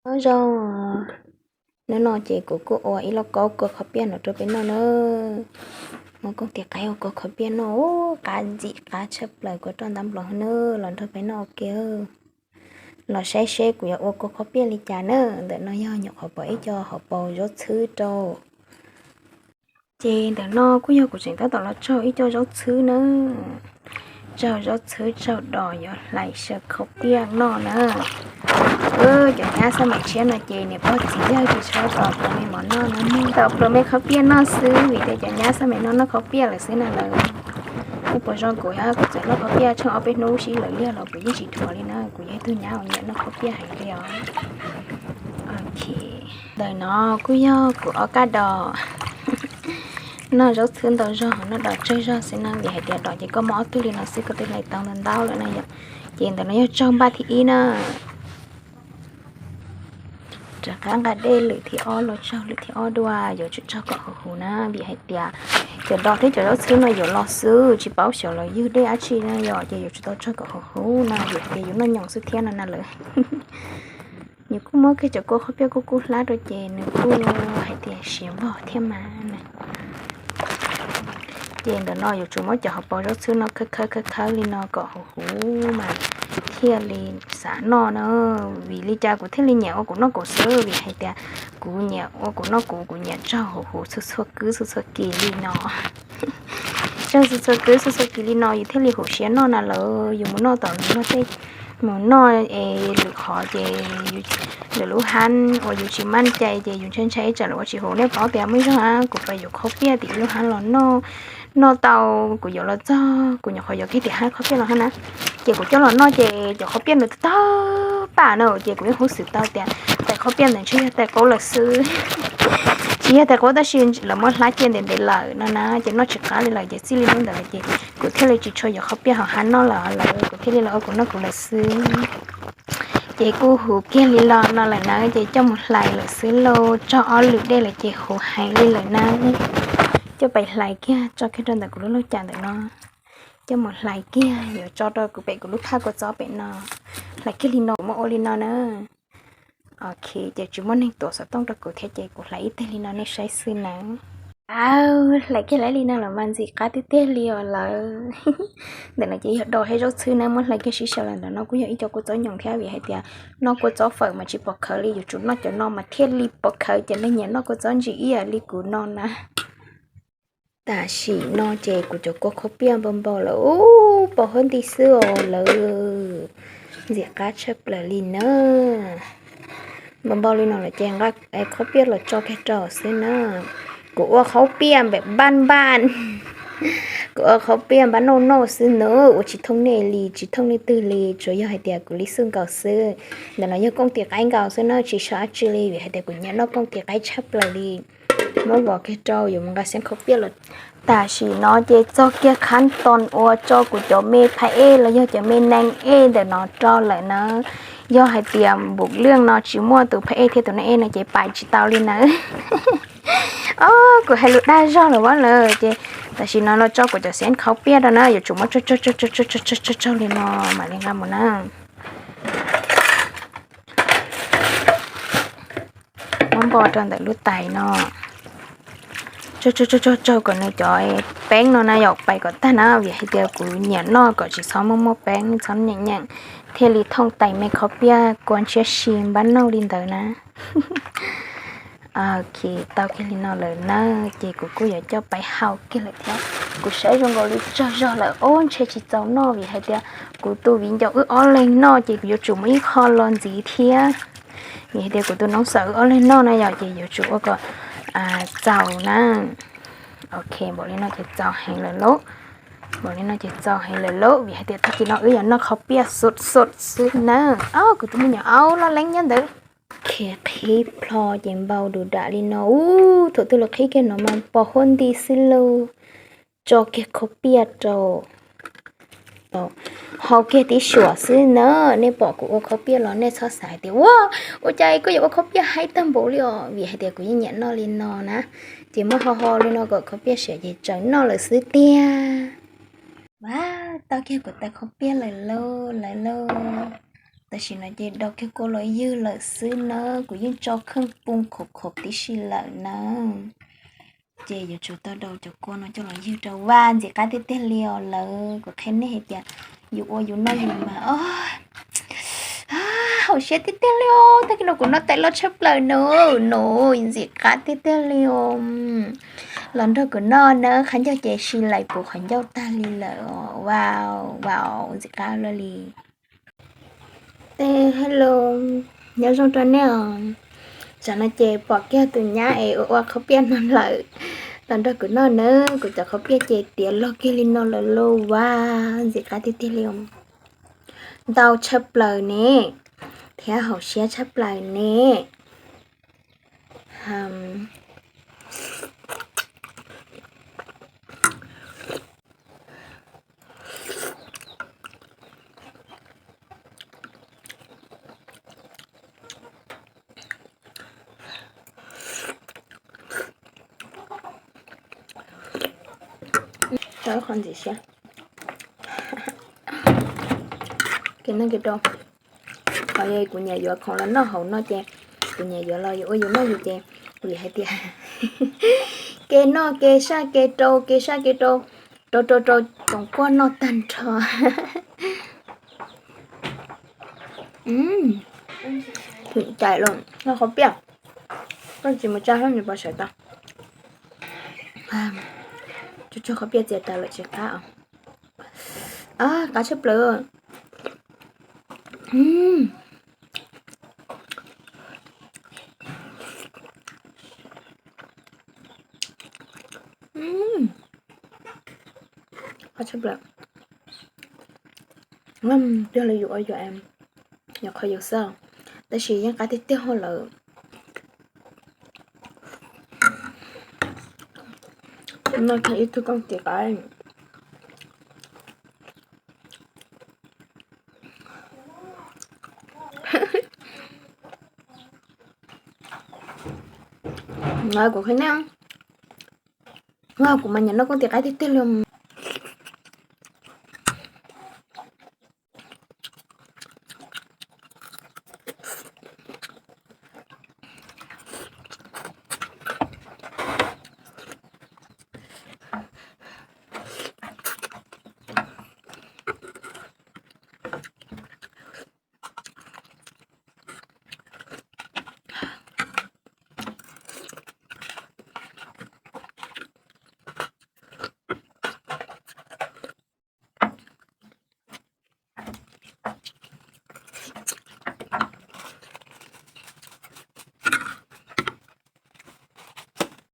Nyob zoo, hnub no ces kuv kuj ua ib lauj kaub kua qhob piaj no rau peb noj na. Muab kooj tis qaib ua kua qhob piaj noj, qab ntxim qab tshaj plaws, kua roj ntab nplos na, los nrog peb noj ua ke. Los saib seb kuv yuav ua kua qhob piaj li cas na. Ntawm no yog nyuam qhuav pom ib co hauv paus zaub txhwb rau. Ces ntawm no kuj yog kuv tseem tab tom los tsaug ib co zaub txhwb na. Tsaug zaub txhwb tsaug dos yuav hlais xyaw qhob piaj noj na. Cov nyab xab maim tshiab no ces niam pog txiv yawg tsis tshua tau pluas me mov noj na, tau pluas me qhob piaj noj xwb vim tias cov nyab xab maim no noj qhob piaj lawm xwb na lawm. Nej puas zoo kuv, kuv txawm noj qhob piaj tsheej ob peb hnub sib law liag los kuv yeej tsis dhuav li na, kuv yog ib tug nyab uas nyiam noj qhob piaj heev li os. Ntawm no kuj yog kuv ob kab dos noj zaub txhwb ntau zog, noj dos tsawg zog xwb na, vim hais tias dos ces koj muab ob tug li no xwb koj twb hlais tau ntau ntau lawm na yom. Ces ntawm no yog tsaug npaj thib ib na. Rov qab nqa dej lwm thib ob los tsaug lwm thib ob dua, yuav tsum tsaug kom huv huv na, vim hais tias cov dos thiab cov zaub txhwb no yuav los xwb, tsis paub xyov los ywg dej dab tsi na yom, ces yuav tsum tau tsaug kom huv huv na, vim hais tias yuav noj nyoos xwb thiab no na lawm. Nws kuj muab kiag cov kua qhob piaj kuj kub hlab rau ces nws kuj hais tias siav vog thiab mas na. Ces ntawm no yuav tsum muab cov hauv paus zaub txhwb no khawb khawb khawb khawb li no kom huv huv mas thiaj li xav noj na. Vim li cas kuv thiaj li nyiam ua kuv noj kuv xwb, vim hais tias kuv nyiam ua kuv noj kuv, kuv nyiam tsaug huv huv txhua txhua kis txhua txhua kis li no. Tsaug txhua txhua kis txhua txhua kis li no yus thiaj li huv siab noj na lawm. Yus mus noj tom lwm no tej, mus noj es lwm qhov ces lwm lub hab uas yus tsis maj cai ces yus ntshai ntshai tsam lawv ua tsis huv. Nej paub tias muaj ib zaug kuv pais yuav qhob piaj tim ib lub hab los noj, noj tau kuv yuav los txog kuv nyuam qhuav yuav kiag tim hab qhob piaj los hab na, ces kuv coj los noj ces cov qhob piaj nws tawg pam na, ces kuv yeej huv xwm tau tias tais qhob piaj ntawd ntshe yog tais qaub lawm xwb. Tsis yog tais qaub tab sis lawv muab hlab cia ntev ntev lawm no na, ces noj tsis qab li lawm ces txij li hnub ntawd lawm ces kuv thiaj li tsis tshua yuav qhob piaj hauv hab noj lawm, kuv thiaj li los ua kuv noj kuv lawm xwb. Ces kuj huv kiag li los no lawm na, ces coj mus hlais lawm xwb lauj, tsaug ob lwm dej lawm ces huv heev li lawm na. Coj pais hlais kiag tso kiag rau ntawm kuv lub lauj kaub ntawm no, coj mus hlais kiag yuav tso rau kuv pem kuv lub thaj kua txob pem no. Hlais kiag li no kuv muab ua li no na. Ok, ces tsis muaj neeg tuav xov tooj rau kuv thiab ces kuv hlais ib teg li no nej saib xwb na. Aw, hlais kiag li no los mas ntxim qab tiag tiag li os lawm. Ntawm no ces yog dos thiab zaub txhwb na, muab hlais kiag sib sau lawm. Ntawm no kuj yog ib co kua txob nyoos thiab vim hais tias noj kua txob fawm mas tsis pom khawv li, yuav tsum noj cov no mas thiaj li pom khawv. Cov neeg nyiam noj kua txob ntsim ib yam li kuv no na. Tam sim no ces kuv cov kua qhob piaj npau npau lawm, ub, pos huab nti xwb os lawm. Ntxim qab tshaj plaws li na. Npau npau li no lawm ces nqa qhob piaj los tso kiag rau xwb na. Kuv ua qhob piaj npam npaj npaj, kuv ua qhob piaj npab noj noj xwb na, ua tsis thooj nej li, tsis thooj leej twg li, tsuas yog hais tias kuv li xwb nkaus xwb. Ntawm no yog kooj tis qaib nkaus xwb na, tsis sau dab tsi li vim hais tias kuv nyiam noj kooj tis qaib tshaj plaws li. Muab vov kiag rau yuav mus nqa xeeb qhob piaj los. Tam sim no ces txog kiag khab toos uas tso kuv cov me phaj ej los yog cov me nees ej ntawm no rau lawm na. Yog hais tias npum lwj no tsis muaj tus phaj ej thiab tus nees ej no ces pais tsis tau li na. Os, kuv hais lus dag zog lawm vaj lawm ces tam sim no los tso kuv cov xeeb qhob piaj rau na, yuav tsum muab tsaug tsaug tsaug tsaug tsaug tsaug tsaug li no mam li nqa mus na. Muab npo rau ntawm lub tais no. Tsaug tsaug tsaug tsaug kom nws cov peeb no na yom pais kom tag na, vim hais tias kuv nyiam noj kom tsis txhob muaj muaj peeb, txhob nyeem nyeem, thiaj li thooj tais me qhob piaj kua ntshiab si npab noj li ntawd na. Ok, tau kiag li no lawm na, ces kuv kuj yuav coj pais hau kiag lawm thiab. Kuv saib zoo nkaus li tsawg zog lawm, ub, ntshe tsis txaus noj vim hais tias kuv tus viv ncaus wb ob leeg noj ces kuv yuav tsum muaj ib qho los ntxiv thiab. Vim hais tias kuv tus nob xav wb ob leeg noj na yom, ces yuav tsum ua kom txaus na. Ok, npaum li no ces txaus heev lawm lauj. Npaum li no ces txaus heev lawm lauj, vim hais tias tag kis no wb yuav noj qhob piaj xut xut xwb na. Os, kuv tus me nyuam aub loj leeb nyob ntawd. Qhib plho ces npau du dam li no, ub, thaum twg los qhib kiag no mas pos huab nti xwb lauj. Tso kiag qhob piaj rau, hau kiag tib suam xwb na. Nej pom kuv ua qhob piaj los nej txhob xav hais tias ua, ua cas koj yuav ua qhob piaj haib tag npaum li os, vim hais tias kuv yeej nyiam noj li no na. Ces muab ho ho li no kom qhob piaj siav ces tsaws noj lawm xwb tiag. Vaj, tau kiag kuv tais qhob piaj lawm lauj, lawm lauj. Tam sim no ces daus kiag kua los ywg lawm xwb na, kuv yeej tso kheej poo khov khov tib si lawm na. Ces yuav tsum tau daus cov kua no coj los ywg rau. Vaj, ntxim qab tiag tiag li os lawv, kuv qhia nej hais tias yus ua yus noj yus mas, hauv siab tiag tiag li os. Tag kis no kuv noj tais loj tshaj plaws no, no ntxim qab tiag tiag li os. Los nrog kuv noj na, qhov ncauj ces si lais puv qhov ncauj tag li lawm os. Wow, wow, ntxim qab luaj li. Tej hello, nyob zoo rau nej os. Tsam no ces pom kiag tus nyab es ua ua qhov piaj no lawm, los nrog kuv noj nawb. Kuv cov qhov piaj ces tiav log kiag li no lawm lauj. Vaj, ntxim qab tiag tiag li os. Ntau tshaj plaws ne, thiab hauv siab tshaj plaws ne. Tau qhov ntxim siab. Kev noj kev rau, qhov kuv nyiam yuav khoom los noj hauv no ces, kuv nyiam yuav los yuav ua yus noj yus ces, kuv yam hais tias kev noj kev saj kev rau, kev saj kev rau, rau rau rau tsoom kuaj noj tag nrho. Thwm cais los noj qhov piaj, koj tsis mus tsa hauj nws pov sawv tau. Tsuag tsuag qhov piaj txias tas lawm tsis qab os. Qab tshaj plaws. Qab tshaj plaws. Tiag li yus ua yus, yog qhov yus xav, tab sis yeej qab tiag tiag lawm. Noj tag ib tug kooj tis qaib. Kuv qhia nej, kuv mas nyiam noj kooj tis qaib tiag tiag li.